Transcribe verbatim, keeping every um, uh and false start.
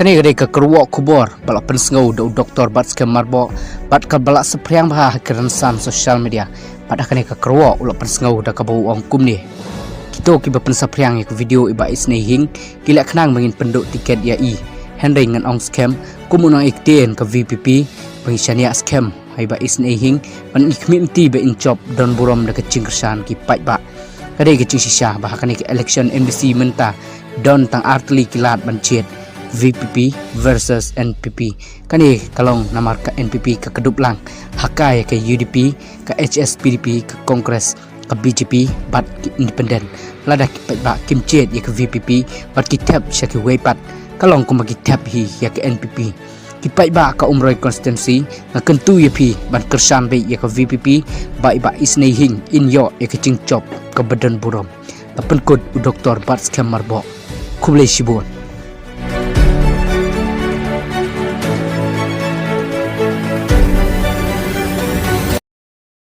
Kane ka dei ka kyrwoh khubor ba la pynsngew da u Doktor Batskhem Myrboh bad kaba la saphriang bha ha ki rynsan social media. Bad ha kane ka kyrwoh u la pynsngew da kaba u ong kumne: Kito kiba pynsaphriang ïa ka video i Bah Isynei Hing ki la khnang ba ngin pynduh tiket ïa i. Hynrei ngan ong skhem kum u nongïaktien ka VPP ba ngi shaniah skhem ha i Bah Isynei Hing bad ngi khmih mynta ba in jop don burom da ka jingkyrshan ki paidbah. Ka dei ka jingshisha ba ha kane ka election MDC mynta don tang artylli ki lad ban jied, VPP versus NPP. Kane ka long namar ka NPP ka kdup lang ha ka ïa ka UDP, ka HSPDP, ka Congress, ka BJP bad ki independent. Lada ki paidbah kim jied ïa ka VPP bad ki thep sha kiwei pat, ka long kumba ki thep hi ïa ka NPP. Ki paidbah ka Umroi constituency, nga kyntu ïa phi ban kyrshan beit ïa ka VPP ba i Bah Isynei Hing in ïoh ïa ka jingjop kaba don burom. La pynkut u Doktor Batskhem Myrboh. Khublei shibun.